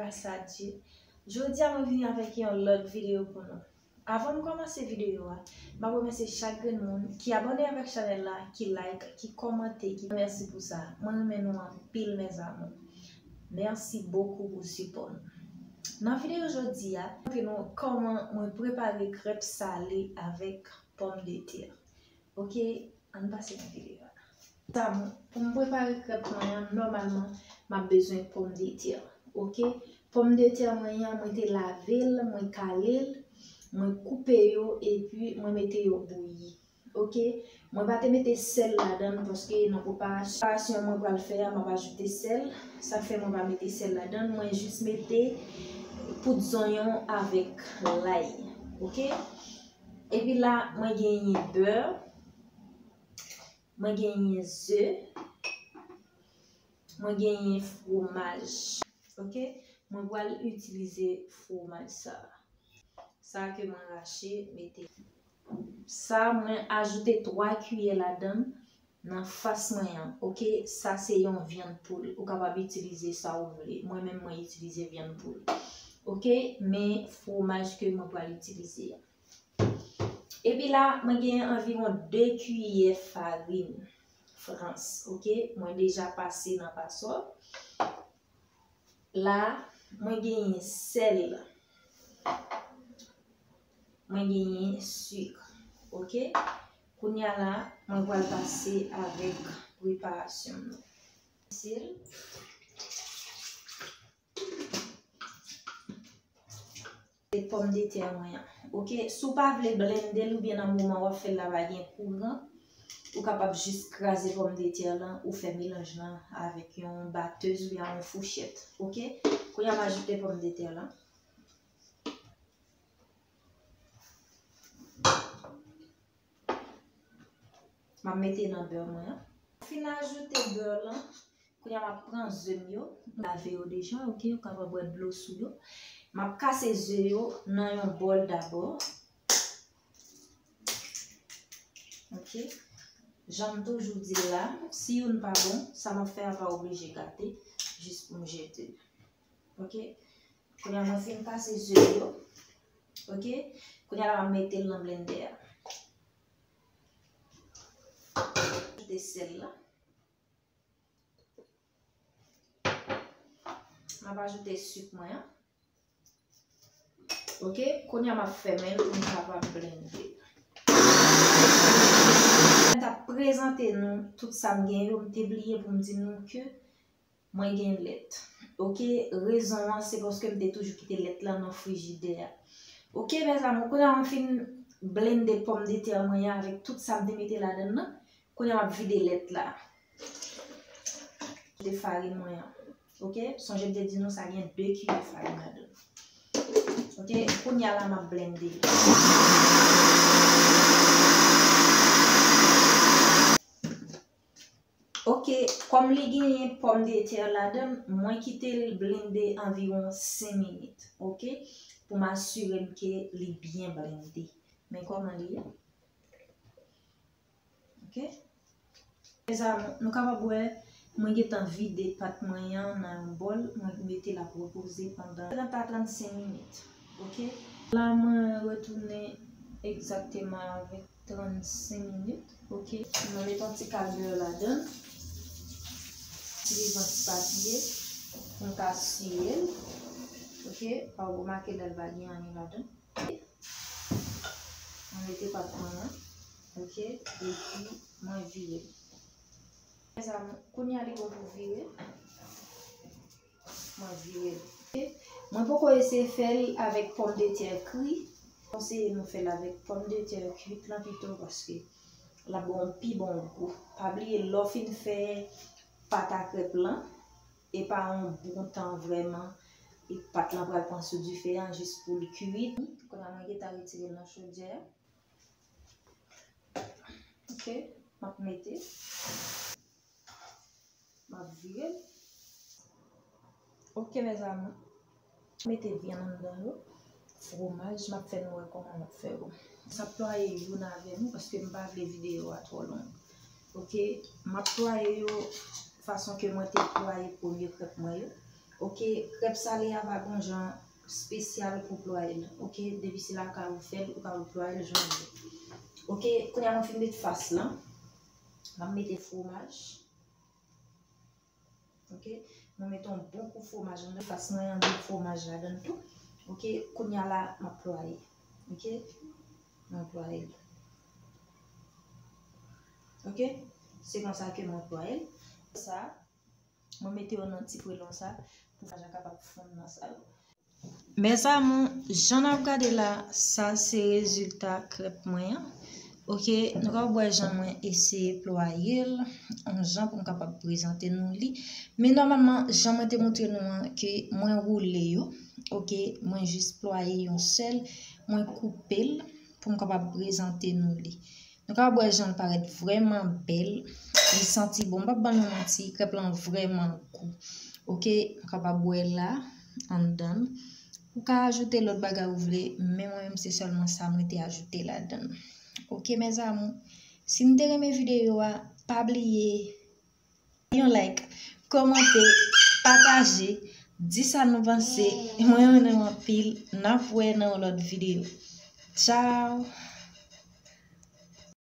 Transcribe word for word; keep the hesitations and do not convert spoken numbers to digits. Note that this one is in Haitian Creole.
Gras a Dye, jodi a mwen vini avèk yon lòt videyo pou nou. Avan m kòmanse videyo a, m ap remèsye chak grenn moun ki abòne avèk chanèl la, ki like, ki kòmante, ki mèsi pou sa. Mwen renmen nou anpil, mes amours. Mèsi bokou pou sipò nou. Nan videyo jodi a, mwen montre nou kòman mwen prepare krèp sale avèk pòmdetè. Oke, ann pase nan videyo a. Sa, pou m prepare krèp mwen an, nòmalman, m ap bezwen pòmdetè. Oke? Pòmdetè mwen an, mwen te lave l, mwen kale l, mwen koupe yo, epi mwen mete yo bouyi. Oke? Mwen pa te mete sèl ladan l, paske nan preparasyon mwen pral fè a, m ap ajoute sèl. Sa fè mwen pa mete sèl ladan l, mwen jis mete poud zonyon avèk lay. Oke? Epi la, mwen genyen bè, mwen genyen ze, mwen genyen fwomaj. Oke? Mwen pral itilize fwomaj sa a. Sa ke mwen rache, mete. Sa, mwen ajoute twa kiyè ladan l nan fas mwen an. Oke? Sa se yon vyann poul. Ou kapab itilize sa ou vle. Mwen menm, mwen itilize vyann poul. Oke? Men fwomaj ke mwen pral itilize a. Epi la, mwen gen anviwon de kiyè farin frans, oke? Mwen deja pase nan pasòl. La, mwen genyen sèl. Mwen genyen sik, oke? Kounye a la, mwen pral pase avèk preparasyon m nan. Sèl. Se pòmdetè mwen an. Oke, si w pa vle blende l oubyen nan moman w ap fè l la pa gen kouran, ou kapab jis kraze pòmdetè lan, ou fè melanj lan avèk yon batèz oubyen yon fouchèt. Oke, kounye a m ajoute pòmdetè lan. M ap mete nan bè mwen an. Fin ajoute bè lan. Kounye a m ap pran ze m yo, m lave yo deja, oke, ou kapab wè dlo sou yo. M ap kase ze yo nan yon bòl dabò. Oke. Jan m toujou di l la, si youn pa bon, sa m ap fè a pa oblije gate, jis pou m jete l. Oke. Kounye a mwen fin kase ze yo. Oke. Kounye a la m ap mete l nan blendè a. Ajoute sèl la. M ap ajoute sik mwen an. Oke, kounye a m ap fèmen l pou m kapab blende. Mwen t ap prezante nou tout sa m gen yo, m te bliye pou m di nou ke mwen gen lèt. Oke, rezon an se paske m te toujou kite lèt lan nan frijidè a. Oke, mes amours, kounye a mwen fin blende pòmdetè mwen an avèk tout sa m te mete ladan l lan. Kounye a m ap vide lèt la. De farin mwen an. Oke? Sonje m te di nou sa gen de kiyè farin ladan l. Oke? Kounye a la m ap blende. Oke, kòm li genyen pòmdetè ladan l, mwen kite l blende anviwon senk minit. Oke? Pou m asire m ke li byen blende. Men kòman li ye. Oke? Mes amours, nou kapab wè, mwen gentan vide pat mwen an nan yon bòl, mwen mete l ap repoze pandan trant a trannsenk minit. Oke? La, mwen retounen egzakteman avèk trannsenk minit. Oke? Mwen met yon ti kal bè ladan l. Itilize yon ti papye pou m ka siye l. Oke? Pa w remake lè l pa gen anyen ladan l. Mwen mete pat mwen an, oke, epi mwen vire l. Mes amours, kounye a li bon pou vire. Mwen vire l. Oke? Mwen poko eseye fè l avèk pòmdetè kri. Konseye nou fè l avèk pòmdetè kuit lan pito paske l ap ba w pi bon gou. Pa bliye lè w fin fè pat a krèp lan, e pa yon bon tan vrèman. E pat lan pral pran sou dife an jis pou l kuit. Kounye a mwen gentan retire l nan chodyè a. Oke, m ap mete. M ap vire l. Oke, mes amours. Mete vyann anndan yo. Fwomaj, m ap fè nou wè kòman m ap fè yo. M ap plwaye youn avè nou paske m pa vle videyo a twò long. Oke, m ap plwaye yo fason ke mwen te plwaye premye krèp mwen yo. Ok, krèp sale a pa gon jan espesyal pou plwaye l. Ok, depi se lakay ou fè l, ou ka plwaye l jan ou vle. Ok, kounye a mwen fin met fas lan. M ap mete fwomaj. Ok, mwen mete yon bon kou fwomaj anndan. Fas mwen an gen fwomaj ladan l tou. Ok, kounye a la, m ap plwaye. Ok, mwen plwaye l. Ok, se konsa ke mwen plwaye l. Sa, mwen mete yo nan ti prelon sa pou fwomaj la kapab fonn nan sa yo. Mes amours, jan n ap gade la, sa se rezilta krèp mwen an. Ok, nou ka wè jan mwen eseye plwaye l, yon jan pou m kapab prezante nou li. Men nòmalman, jan mwen te montre nou an, ke mwen woule yo. Ok, mwen jis plwaye yon sèl, mwen koupe l pou m kapab prezante nou li. Nou ka wè jan l parèt vrèman bèl. Li santi bon. M p ap ban nou manti, krèp lan vrèman gou. Ok, nou kapab wè la, anndan l. Ou ka ajoute lòt bagay ou vle, men mwen menm se sèlman sa mwen te ajoute ladan l. Ok, mes amours, si n te renmen videyo a, pa bliye yon like, kòmante, pataje, di sa nou panse. Mwen renmen nou anpil. N ap wè nan yon lòt videyo. Tchao!